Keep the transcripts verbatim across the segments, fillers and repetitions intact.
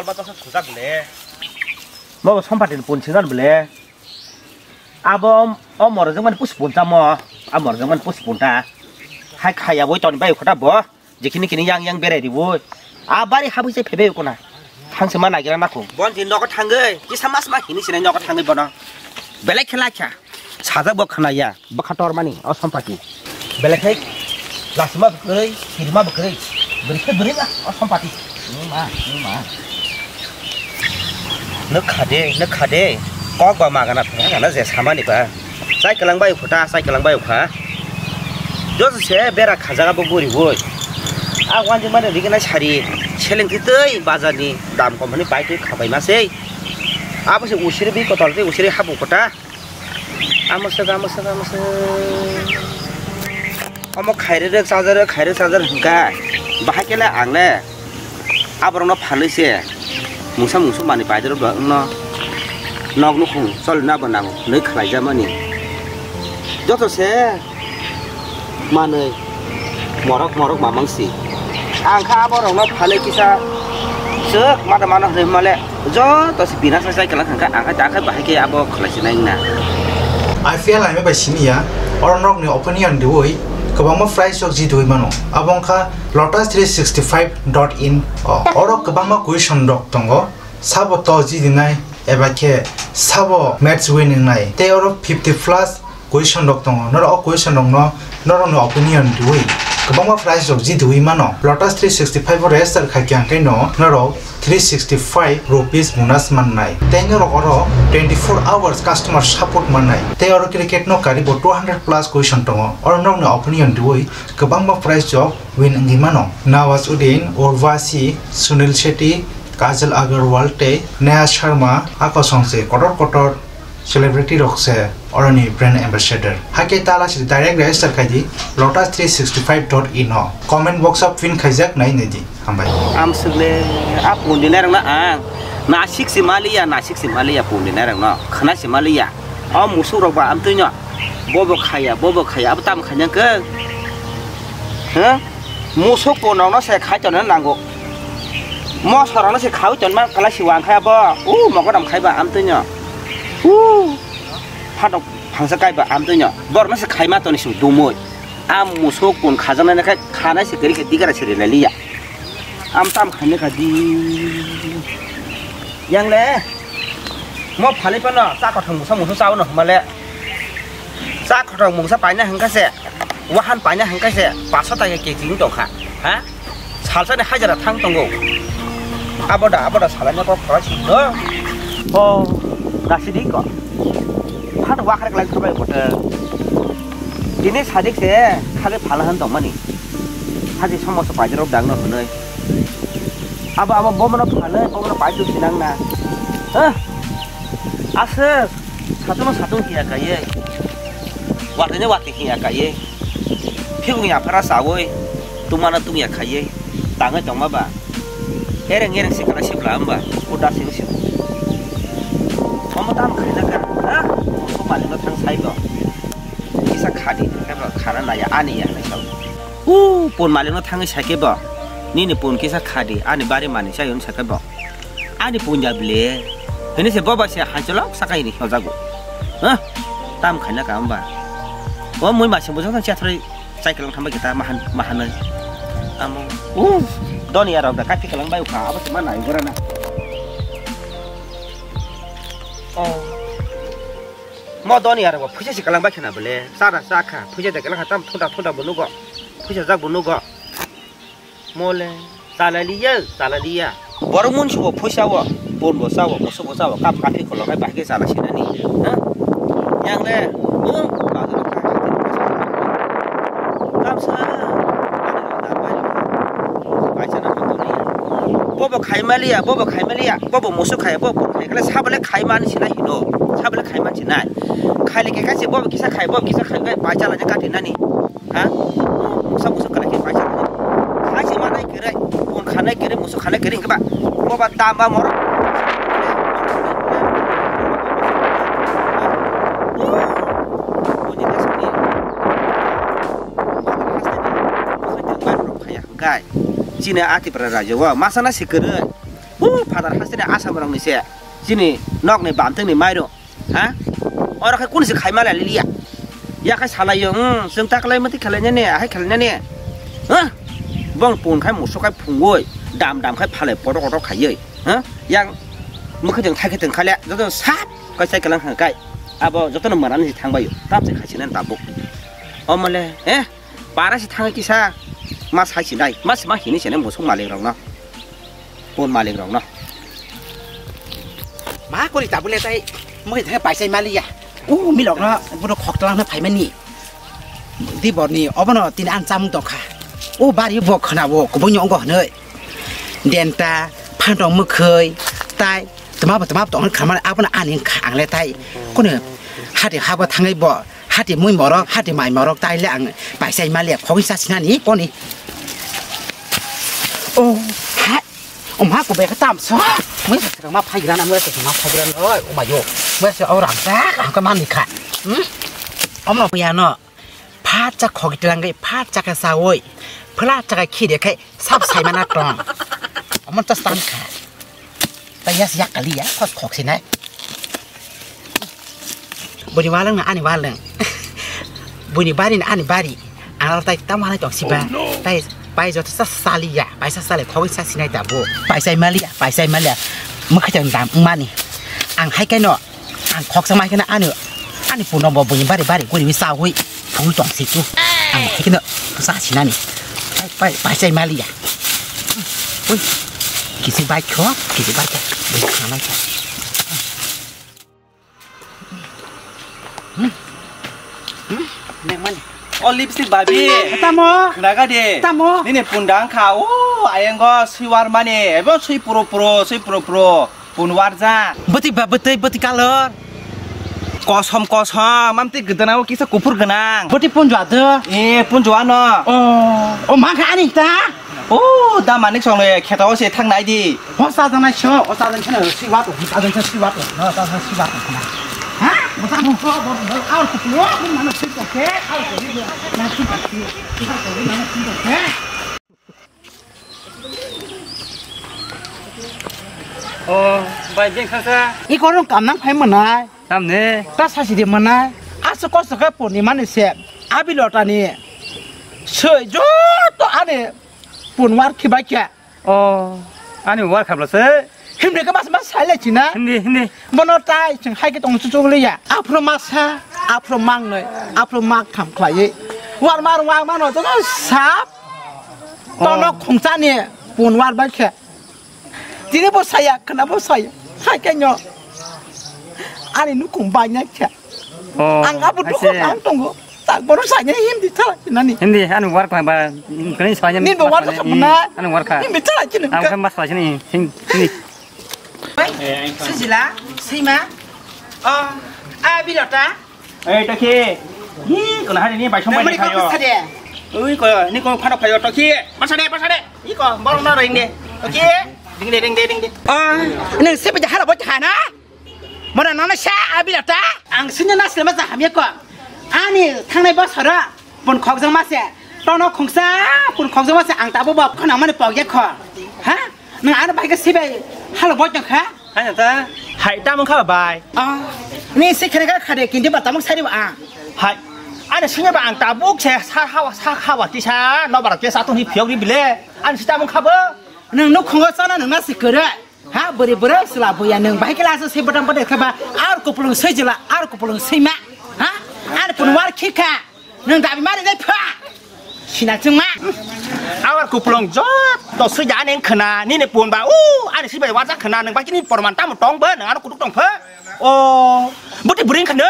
Bo to thujak le. Bo bo Sompati ni pun singan bole. Abo o morjak mani pusi punta mo. A morjak mani pusi punta. Hai khaya boi toni bai khota bo. Jikini kini yang yang berai ribo. A bari habui se phebe ko na. Thang se ma nagira na ko. Bon din nogo thangoi. Kisa mas ma hini sinai nogo thangoi bono. Belai khela kha. Sajak bo khana ya. Bwkha tormani o Sompati. Belai khai lasima bwkrwi, kirima bwkrwi. Bwrwi khe bwrwi ba o Sompati. Nima, nima. Nwkha de, nwkha de. Kok ba magana thangna gana je samani ba. Chai kwlang bai phuta, chai kwlang bai kha. Joto se bera khajak abo buri boi. A wanjing mani rigena sari. Seleng twi twi bazar ni dam kom hwnwi pai twi khabai ma sei. Abo se usiri bi kotol twi usiri habu kota. Amo saka, amo saka, amo saka. Omo khairerek chajarek, khairerek chajarek hwnkha. Bahai khe le ang le aborokno phalwi se mungsa mungsu manwi paidorok ba wngno. Nok nukhung cholina bo nango hwnwi khlai jamani. Joto se manwi morok morok mamang si. Ang kha aborokno phalwi kisa swk mada mano hwnwi male joto se bina sa cycle wngkha ang kha ta kha bahai khe abo khlai sinai wngna. I P L aime bai siniya, oro norokni opinion riwi kwbangma prize rok jitwi mano. Abo wngkha lotus three sixty five dot in o. Oro kwbangma question rok tongo, sabo to jidinai eba khe sabo match winning nai. Tei oro fifty plus question rok tongo. Norok o question rokno norokni opinion riwi kwbangma prize rok jitwi mano. Lotus three sixty five o register khai khe hwnkhe no norok three sixty five rupees bonus mannai. Tei norok oro twenty four hours customer support mannai. Tei oro cricket no karibo two hundred plus question tongo. Oro norokni opinion riwi kwbangma prize rok win wngwi mano. Nawazuddin, Urvashi, Sunil Shetty, Kajal Agarwal tei Neha Sharma, a kosong se kotor kotor celebrity rok se oroni brand ambassador. Hakhe tala sidi direct register khai di lotus three sixty five dot in o. Comment box o pin khaijak nai nai di. Hambai. Amswkle a pundi nairokno ang nasik se maliya, nasik se maliya pundi nairokno khana se maliya. O musuk rok ba amtwino bobo khaya, bobo khaya, abo tam khaina khe? Ha? Musuk punokno se khai tongna nango. Mosorokno se khawi tongma kala si wang khai abo. U mogodam khai ba amtwino. U phatok phangsa kai ba amtwino. Borokno se khaima toni sung dumui. A musuk pun khajaknai khe khanai se kwrwi khe digara se rilai liya. Am tam khaina kha di. Yang le. Mo phalwi phano cha kothong mungsa mungsa chawi no hwnba le. Cha kothong mungsa paina hwnkha se, wahan paina hwnkha se, paso taka kg wng tongkha. Ha? Salsani hajara thang tongo. Aboda, aboda salaina kok khorok sing no. O, nasi di ko. Phat wakhar klai khabai bote. Tini sadik se khali phala han tongmani. Haji somoso pajarok dangno hwnwi. Abo, abo bomano phalwi, bomano paijak sinang na. Hah? Aswk, satung no satung hiya kaiye. Watwi no watwi hiya kaiye. Phikung ya phara sawi, tungmano tungya khaiye. Tangwi tongma ba. Ereng ereng sikala sibla hamba. Kuda sing sing. Omo tam khaina ka. Ha? Omo malino thang saibo. Kisa khadi, khana naya, ani ya, nai sao. U pon malino thangwi saikhe bo. Nini pon kisa khadi, ani bari mani sayo saikhe bo. Ani pon ja ble. Hini se boba se hancholok sakai ni hojago. Ha? Tam khaina ka hamba. O mui masing bujang thang chathrai cycle thamba kita mahan mahanai. Amo. U doni arok da kapi kalang bai ukha abo se ma nai gora na. Oh. Mo doni arok phuisa se kalang bai khana bole. Sara sa kha. Phuisa de kalang tam thunda thunda bo nugo. Phuisa jak bo nugo. Mole, chalaliya, chalaliya. Borok mun subo phuisa o, pon bo sao, musu bo sao, kap kathi kholo khai bahai khe chala sinani. Ha? Yang le, hmm? Bazar o kha kha khe phuisa chala. Tamsa, ani rok da bai rok. Bai chana bo toni. Bobo khai maliya, bobo khai maliya, bobo musu khai, bobo pon khai. Kale sabole khai mani sinai hino. Sabole khai mani sinai. Khai le khe kaise bobo kisa khai, bobo kisa khai, bai chala je kathi nani. Ha? Musa musa kana khe paisa. Khaisi manai kere, pon khanai kere, musu khanai kere, hingke ba. Boba dam ba mor. Chini atipra raja wa masana sikere. Pu phatar hasteni asam rokni se. Chini nokni bamtengni mairo. Ha? Oro khai kuni se khaima lai liya. Ya khai salaio, hmm, chwng ta khlai mati khlai nani, hai khlai nani. Ha? Bong pun khai musuk khai phungoi, dam dam khai phalai potok potok khaioi. Ha? Yang mukhe teng thai khe teng khale, joto sap kai sai kalang khai kai. Abo joto no manani thangbaio. Tap se khai sinan tabuk. Omole, eh? Para si thang kisa. Mas hai sinai. Mas ma hini sene musuk malik rokno. Pun malik rokno. Ma kori tabule tai. Mui thang paisai maliya. U milokno bono khoktolang na phaimani. Di borni obono tin an cham tokha. U bari bo khana bo kubunyo ongo hnoi. Denta phanto mukhoi tai tma tma tong khamani abono ani kha angle tai. Kono hati habo thangai bo. Hati mui morok, hati mai morok, taile ang paisai maliya khogwi sasinani koni. O, ha, o ma ko beka tam so. Mui sa ma phaigrana, mui sa ma phaigrana, oi, o ma yo. Mui sa o ram ta, ang ka mani kha. Hmm? Omno ya no. Pha cha khogwi tlangwi, pha cha ka sawi. Phla cha ka khide khai, sap sai mana tong. Omon cha stan kha. Ta yas yak kali ya, khos khok sinai. Buni waleng na ani waleng. Buni bari na ani bari. Ang tai tam hanai tong siba. Tai pai joto sa sali ya, pai sa sali khogwi sa sinai ta bo. Pai sai maliya, pai sai maliya. Mukha jang dam mani. Ang hai kai no. Ang khoksa mai kena ani ani puno bo buni bari bari guri wi sawi phul tong si tu. Ang hai kena sa sinani. Pai pai sai maliya. Ui. Kisi bai kho, kisi bai kho. Bai kho mai kho. Neng mani. O lipstick babi. Tamo. Naga de. Tamo. Nini pundang kha. O ayengo siwar mani. Ebo sui puro puro, sui puro puro. Punwarja. Bwtwi ba bwtwi, bwtwi color. Kosom kosom, amtwi gwnang o kisa kuphur gwnang. Bwtwi punjwa do. E, punjwa no. O, o mankha ani ta. O, da manik song le kheto se thang nai di. O sa jana so, o sa jana so, si wa to, sa jana si wa to, no, sa jana si wa to na. Ha? O sa mo so, bo, bo, au ko, o, mana si ko ke, au ko, na si ko ke, na si ko ke. O, bai, jeng sasa. I korong kamnang phai manai. Tamne? Ta sasi de manai. Aso kosto khe purnima ni se. Abi lotani. Soi joto ani punwar khibai khe. O, ani war khabla se. Himne khe mas mas sai lai china. Hindi, hindi. Bono tai chwng hai khe tong chuchuk liya. Aphro masa, aphro mangnoi, aphro mak tham khlaiwi. War mar wang mano joto sap. Tono khungchani pun war bai khe. Tini bo saya, khna bo saya. Hai khe nyo. Ani nukhung bai nya khe. Oh, ang abo dukho ang tongo. Tak bono saya hindi thala nani. Hindi ani war kha ba kani saya. Ni bo war kha na. Ani war kha. Hindi thala kini. Ang kha mas saya ni. Hindi. Sijila, sima. Oh, abi lota. Ei, Toki. Hi, kono hari ni bai song bai khayo. Ui, ko, ni ko phano khayo, Toki. Pasade, pasade. Iko, borok no ring de. Toki. Ring de, ring de, ring de. Ah, nang se baja hara bo thana. Mora nana sa abi lota. Ang sinya nas le ma hamya ko. Ani thangnai bosoro. Pun khokjang mase, tono khungsa, pun khokjang mase, ang tabo bab khana mani pogya kho. Ha? Nang ano bai khe sibai halo boi tong kha? Hai ta, hai ta mung kha bai. Ah, ni si khare kha khade kindi ba tamung sari ba ang. Hai, ani sinya ba ang tabuk se sa hawa sa khawa tisa no bara ke sa tong hi phiok ri bile. Ani si ta mung kha bo. Nang no khungo sana nang na si kore. Ha, bwrwi bwrwi sla buya nwng bahai khe lasa se bwtang bwtang khe ba, ar kupulung swi jila, ar kupulung swi ma. Ha? Ar pun war khikha. Nwng dabi mari dai pha. Sina chwng ma. Ar kupulung jot to swi ja neng khna, nini pun ba, u, ani swi bai warjak khna, nwng ba kini porman tamo tong ba, nwng ano kutuk tong pha. O, bwtwi bwrwi khna,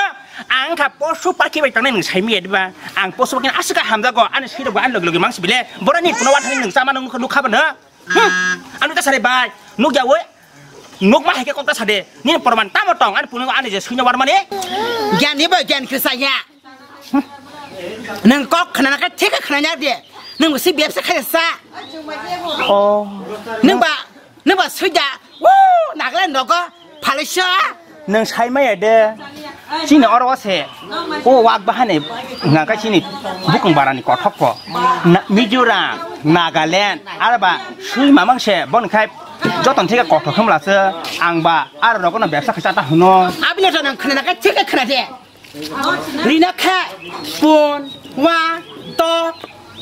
ang kha posu pakhi bai tangnai nwng sai mi edba. Ang posu pakhi aswk hamjago, ani swi rok ba ani logi logi mang sibile. Borani puno wathani nwng chama nwng nukha ba no. Hmm, ano ta sare bai, nuk ya we. Nuk ma hai khe kok ta sade. Nini porman tamo tong, ani punu ani je sunya war mani. Gyan ni bai gyan kisa ya. Nang kok khana ka thik khana ya de. Nang si bebsa khaisa. Oh. Nang ba, nang ba suja. Wo, Nagaland nogo. Phalaisa. Nwng sai maya de, chini oro se, o wak bahani hwnka khe chini bukung barani kothok ko. Na-, Mizoram, Nagaland, arba sui mamang se, bon khai Joton thike kothok hwnla se ang ba aro rogono bebsa khaisa ta hwno. Abini to nang khna khe thike khna de. Rina khe pon wa to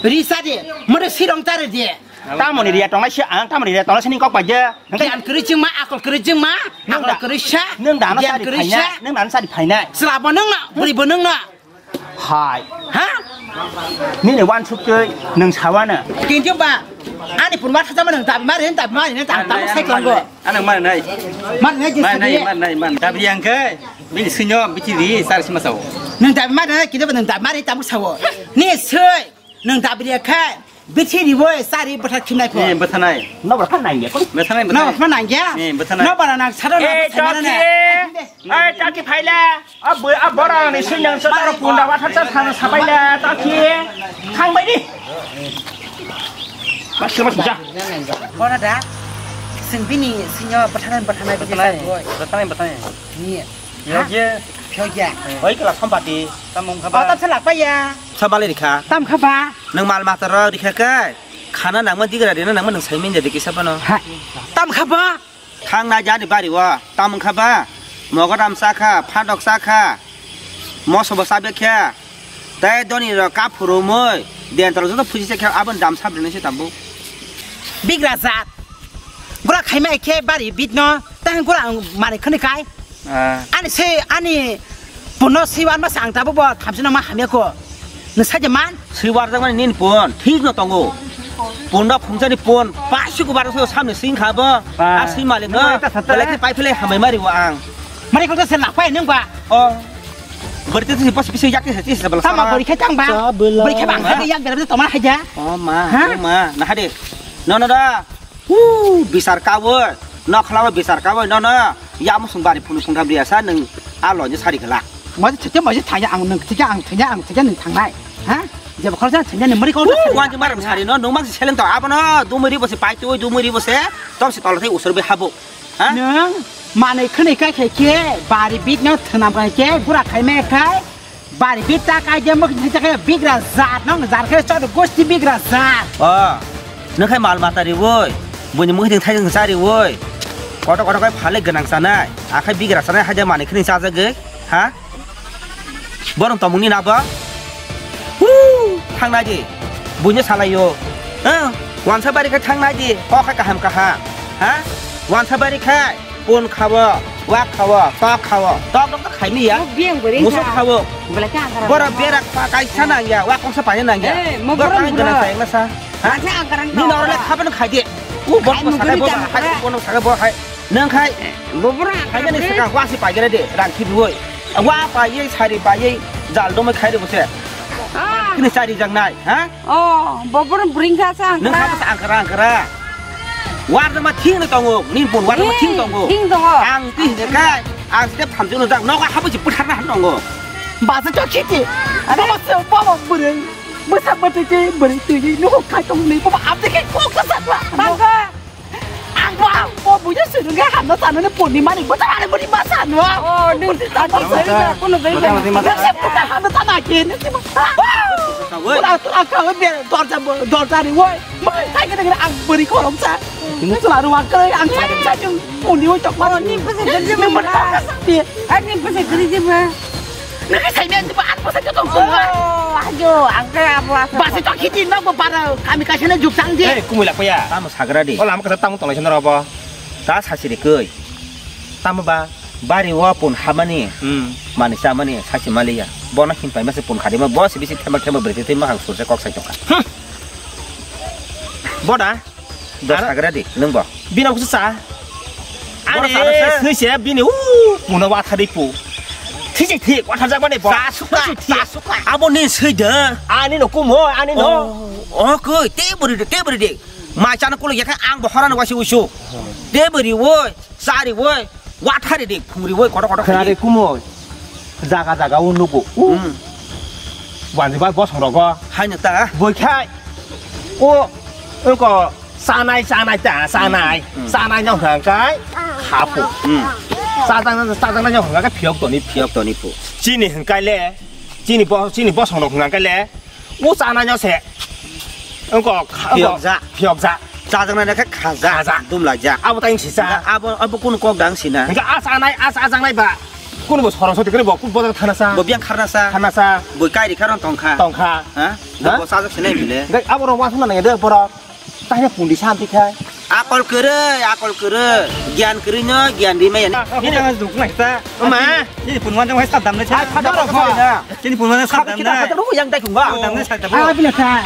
risa de. Mode sirong tare de. Tamoni riya tongnai se ang tamoni riya tongnai se ni kok bai je. Giyan kwrwi chwngma, akol kwrwi chwngma, akol kwrwi sa. Nwng dano sari phainai, nwng dano sari phainai. Chwla bo nwng no, bwrwi bo nwng no. Hai. Ha? Nini wansuk twi nwng sawano. Kintu ba, ani pun watha jama nwng dabi mari, dabi mari, nwng tang tang sai klango. Ano mari nai. Mari nai jisa mari nai, mari nai, mari. Dabi yang khe, bini sinyo, biti di, sar sima sao. Nwng dabi mari nai, kintu ba nwng dabi mari, tang sao. Ni soi, nwng dabi ya khe, biti di woi, sari bwtha khimnai kho. Ni bwtha nai. No bwtha nai ya kho. Bwtha nai, bwtha nai. No bwtha nai ya. Ni bwtha nai. No bara nang sado no. Eh, bwtha nai. Ai, taki phaila. A boi, a borok ni sui nang sa taro punda wathar sa thang sa paila, taki. Thang bai di. Mas, mas, ja. Bona da. Sing bini sinyo bwthanai, bwthanai, bwthanai, bwthanai. Ni. Yo je. Yo je. Oi kala sampati. Tamung khaba. Ota sa lakpa ya. Sa bale rikha. Tam khaba. Nang mal mata ro rikha kai. Khana nangma digra rina nangma nang saimin jadi kisa pano. Ha. Tam khaba. Thang nai jani bari o, tam wngkha ba? Mogodam chakha, phandok chakha, moso bo chabekha, tei doni rok kaphuru mui, dentro joto phuji chakha, aboni dam sabrini se tabuk. Bigra jat. Gura khaima khe bari bitno, tang gura ang mari khani kai. Ah. Ani se, ani Puno siwan ma sang tabo bo thamsino ma hamya ko. Nung saja man? Siwar jang mani nin pun, thik no tongo. Puno khungsa ni pun, pasu ko baro so samni sing kha bo. Ah. A si malik no. Belai khe pai phele hamai mari wa ang. Mari ko se lapai nung ba. Oh. Berarti si pas bisa yak si si bela. Sama beri khe tang ba. Beri khe bang yak bera to ma haja. Oh ma, oh ma. Nah de. No no da. Hu, bisar kawi, nokhlao bisar kawi, nono, yamusung bari phunu phungtham riya sa, nwng a loinw sari khala. Moje thikhe, moje thangya, ang nwng thikhe, ang thangya, ang thikhe nwng thangnai. Ha? Jebo khoroksa thangya, nwng mari kok. Hu, wanji maram sari no, nwng mangsi seleng to, abono, dumuri bose, paitui, dumuri bose, tomsi tolo thai usur be habo. Ha? Nwng manwi khwnwi kai khe khe, bari bit no thnam kai khe, gura khai me khai. Bari bit ta kai de mok ni ta kai bigra jat no jar khe chod gosti bigra jat. O, nung khai mal mata riwi, buini mui thing thai thing cha riwi. Koto koto kai phale gwnang chanai, akhai bigra chanai haja mani khini chajagwi, ha? Borong tomung ni nabo? Hu, thangnai di. Buini salai yo. Ha? Wansa bari khai thangnai di. Kok khai kaham kaham. Ha? Wansa bari khai. Pun khawo, wak khawo, tok khawo, tok tok tok khaimia. Biyang beri. Musuk khawo. Belai khe angkarang. Bora berak pa kaisa nangya, wak kongsa paina nangya. Eh, mo borok borok tang borok. Gana sayang nasa. Ha? Masa angkarang. Ni norole khaban khai de. U bok mo sakai bo hai, kono sakai bo hai. Nang khai. Bo borok angkarang. Khai ni saka wasi pai gere de, rang khi duoi. Wa pai ye sari pai ye jal do mo khai de bo se. Ah. Kini sari jang nai, ha? Oh, bobor bring kha sa. Nung kha sa angkara angkara. War ma thing no tongo, nin pon war ma thing tongo. Thing tongo. Ang ti je kai, ang ti phamju no jak, noka habo ji puthar na tongo. Basa to khiti. Baba se baba bring. Basa bate ke bring tu ji no khai tong ni baba abde ke ko ko sa twa. Bangka. Ang ba, bo buya sunu ga hamna sanu ne purnima ni, bata ani purnima sanu. Oh, ni sanu ga kono ga. Nasi puta hamna sana ke, nasi puta. Woi. Pura tu ang kau be dorja dorja ni woi. Mai thai ke dengan ang beri kolom sa. Ini selalu wakil ang cari cari puni woi tok mana ni pese kerja mana. Ani pese kerja mana. Nang sai men ba an pese jotong sung. Oh, ajo, angke apa apa. Basi to khiti nok bo para kami kasih na juk sang di. Eh, kumui lak paya. Tamo sagra di. Oh, lama kata tamo tolai sendera apa? Ta sasiri koi. Tamo ba bari wa pun hamani. Hmm. Mani samani sasi maliya. Bona hin pai masa pun khadi ma bos bisi thema thema berarti thema hang surse kok sai tongka. Hmm. Boda. Dos sagra di, nung bo. Bino kusa sa. Ani sui se bini u puno wa thari pu. Thisi thi wa thajak mane bo. Sa suka, sa suka. Abo ni sui de. Ani no kumo, ani no. Oh, oh, koi, te buri de, te buri de. Mai chana kulo yakha ang bo horani wasi usu. Te buri woi, sari woi, wa thari de, phungri woi, koto koto. Khari kumo. Jaga jaga o nugo. U. Hmm. Wanjiba bosong rogo. Haino ta. Boikhai. O, engko sanai sanai ta, sanai. Hmm. Sanai no hangkai. Hapo. Hmm. Sajang sajang no hangkai phiyok toni. Phiyok toni pho. Chini hangkai le. Chini bo, chini bosong rok hangkai le. O sanai no se. Engko phiyok ja. Phiyok ja. Chajaknai na khe khaja. Khaja. Dumlaijak. Abo tang sisa. Abo, abo kunu kok dang sina. Hingke as anai, as ajaknai ba. Kunu bo sorong soti kre bo, kunu bo thana sa. Bo biyang kharna sa. Thana sa. Bo kairi kharong tongkha. Tongkha. Ha? Ha? Bo chajak sinai bile. Hingke abo rong wasung na nang de borok. Tanya pundi santi khai. Akol kere, akol kere. Gyan kere no, gyan di maya. Ini ang dukung sa. Oma. Ini pun wan jong hai sabdam na cha. Ai, khadar rok kha. Chini pun wana sab dam na. Khadar rok yang dai khungba. Dam na sab dam. Ah, bila sa.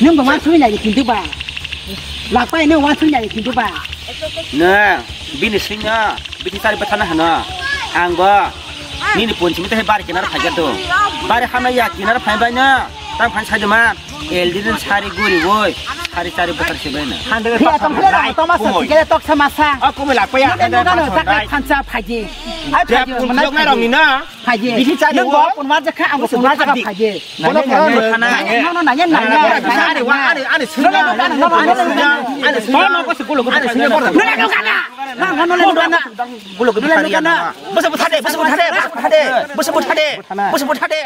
Nung ba wan sui lai kintu ba. Lakpai nung wan sui lai kintu ba. Na, bini singa, bini sari bathana hana. Ang ba. Nini pun simi te bari kinar phai jato. Bari hana ya kinar phai bai na. Tang phan sai ma. L D ni sari guri woi. Sari sari bathar se bai na. Hande. Toma sa tikele tok sa masa. Aku melak pa ya. Nung kan tak phan sa phaji. Ai phaji. Pun jok na rong ni na. Phaji. Bisi chari nung bo pun warjak kha, ang bo pun warjak kha phaji. Bono phaji. Nanya, nanya, nanya. Are, wa, are, are, sini. Nanya, nanya, nanya. Are, sini. Bono ko se gulo, gulo. Are, sini, bono. Nanya, nanya, nanya. Gulo, gulo, nanya, nanya. Boso, boso, thade, boso, boso, thade, boso, boso, thade. Boso, boso, thade.